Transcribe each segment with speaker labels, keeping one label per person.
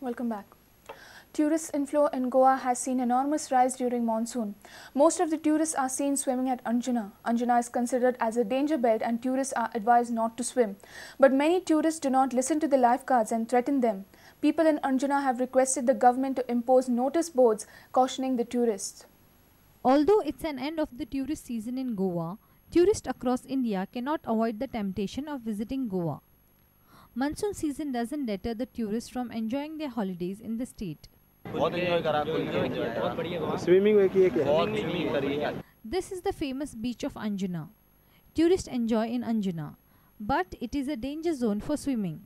Speaker 1: Welcome back. Tourist inflow in Goa has seen enormous rise during monsoon. Most of the tourists are seen swimming at Anjuna. Anjuna is considered as a danger belt and tourists are advised not to swim. But many tourists do not listen to the lifeguards and threaten them. People in Anjuna have requested the government to impose notice boards cautioning the tourists.
Speaker 2: Although it's an end of the tourist season in Goa, tourists across India cannot avoid the temptation of visiting Goa. Monsoon season doesn't deter the tourists from enjoying their holidays in the state.
Speaker 3: बहुत enjoy करा, बहुत बढ़िया
Speaker 4: swimming की है,
Speaker 3: बहुत swimming करी है।
Speaker 2: This is the famous beach of Anjuna. Tourists enjoy in Anjuna, but it is a danger zone for swimming,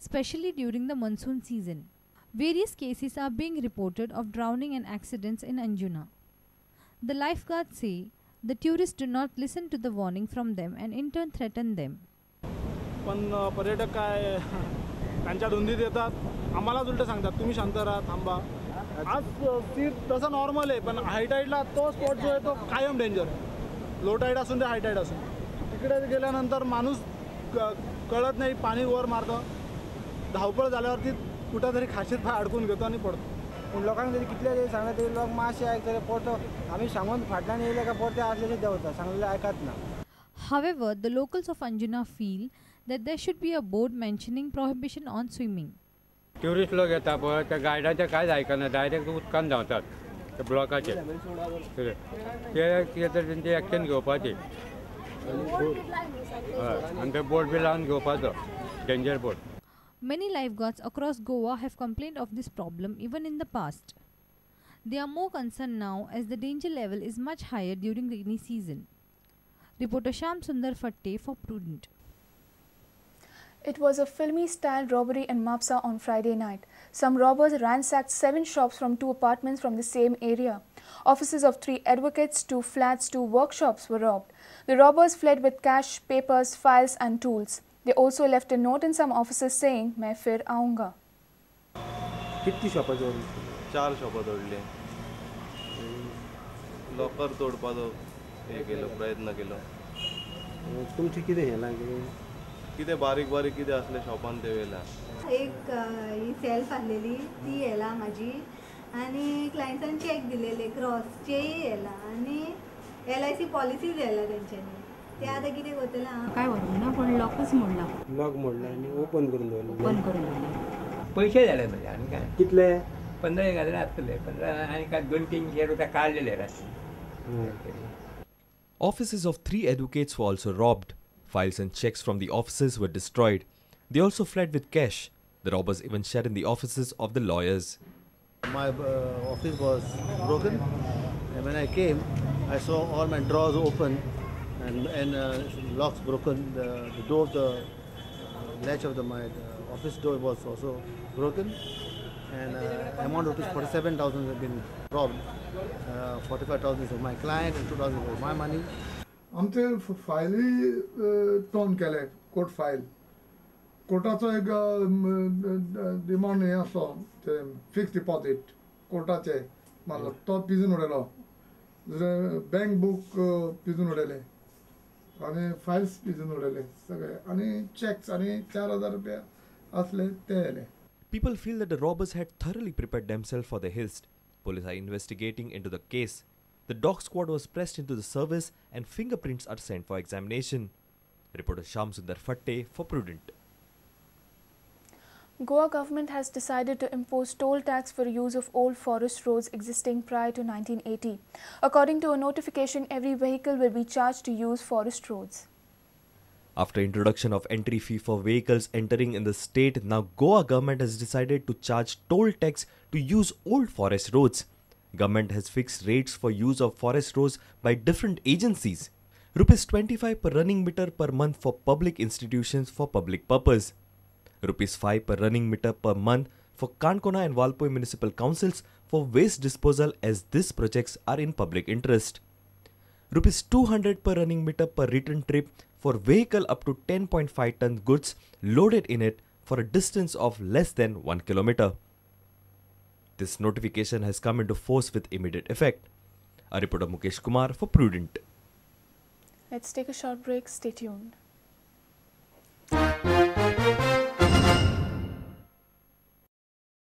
Speaker 2: especially during the monsoon season. Various cases are being reported of drowning and accidents in Anjuna. The lifeguards say the tourists do not listen to the warning from them and in turn threaten them.
Speaker 4: पण पर्यटक काय त्यांच्या धुंदीत येतात, आम्हालाच उलटं सांगतात तुम्ही शांत राहा, थांबा। आज सीट तसं नॉर्मल आहे, पण हाय टाईडला तो स्पॉट जो आहे तो कायम डेंजर आहे। लो टाईड असून ते हाय टाईड असून तिकडे गेल्यानंतर माणूस कळत नाही, पाणी वर मारतं, धावपळ झाल्यावरती कुठंतरी खाशीत पाय अडकून घेतो आणि पडतो।
Speaker 5: पूण लोकांक तरी कितले तरी सांगले तरी लोक मातशे आयकतले, परतो आमी सांगून फाटल्यान येयले काय परते आसलेले देंवता, सांगलेले आयकत ना।
Speaker 2: However, the locals of Anjuna feel that there should be a board mentioning prohibition on swimming.
Speaker 6: Tourist लोक येता पळय त्या गायडांचें कांयच आयकना, डायरेक्ट उदकान धांवतात त्या ब्लॉकाचेर, ते कितें तरी तेंची एक्शन घेवपाची आनी ते बोर्ड बी लावन घेवपाचो, danger board.
Speaker 2: Many lifeguards across Goa have complained of this problem even in the past. They are more concerned now as the danger level is much higher during rainy season. Reporter Sham Sundar Fatte for Prudent.
Speaker 1: It was a filmy-style robbery in Mapsa on Friday night. Some robbers ransacked 7 shops from 2 apartments from the same area. Offices of 3 advocates, 2 flats, 2 workshops were robbed. The robbers fled with cash, papers, files and tools. They also left a note in some offices saying, "Main fir aaunga."
Speaker 4: कितली शॉपां जोडली?
Speaker 3: 4 शॉपां जोडली। Locker तोडपाचो हे केलो, प्रयत्न केलो।
Speaker 4: तुमचें कितें हें लागें?
Speaker 3: कितें बारीक बारीक कितें आसलें शॉपान ते वेला।
Speaker 7: एक ही सेल्फ आसलेली ती येला म्हाजी, आनी क्लायंट्सान चॅक दिलेले क्रॉसचेय येला, आनी LIC policies येला तेंच्यांनी। ते आतां कितें करतले हांव
Speaker 8: काय व्हरूंक ना, पूण लॉकूच मोडला।
Speaker 4: लॉक मोडला आनी ओपन करून दवरलें।
Speaker 8: ओपन करून दवरलें।
Speaker 9: पयशे जाले म्हणजे आनी काय
Speaker 4: कितले?
Speaker 9: 15 हजार आसतले, 15 आनी काय 2-300 रुपया काडलेले रातचे।
Speaker 10: Offices of 3 advocates were also robbed. Files and checks from the offices were destroyed. They also fled with cash. The robbers even shared in the offices of the lawyers.
Speaker 11: My office was broken, and when I came, I saw all my drawers open and locks broken. The door of the latch of my office door was also broken, and amount of rupees 47,000 have been robbed. 45,000 is of my client and 2,000 was my money.
Speaker 12: आमचे फायली ton केले, court file, कोर्टाचो एक demand हें आसलो, ते fix deposit कोर्टाचे मारलो, तो pigeon उडयलो, दुसरें बँक बूक पिजून उडयले आनी फायल्स पिजून उडयले सगळे, आनी चॅक्स आनी 4,000 रुपया आसले ते येयले।
Speaker 10: People feel that the robbers had thoroughly prepared themselves for the heist. Police are investigating into the case. The dog squad was pressed into the service and fingerprints are sent for examination. Reporter Sham Sundar Fatte for Prudent.
Speaker 1: Goa government has decided to impose toll tax for use of old forest roads existing prior to 1980. According to a notification, every vehicle will be charged to use forest roads.
Speaker 10: After introduction of entry fee for vehicles entering in the state, now Goa government has decided to charge toll tax to use old forest roads. Government has fixed rates for use of forest roads by different agencies. Rupees 25 per running meter per month for public institutions for public purpose. Rupees 5 per running meter per month for Kankona and Valpoi municipal councils for waste disposal, as these projects are in public interest. Rupees 200 per running meter per return trip for vehicle up to 10.5 ton goods loaded in it for a distance of less than 1 kilometer. This notification has come into force with immediate effect. A reporter Mukesh Kumar for Prudent.
Speaker 1: Let's take a short break. Stay tuned.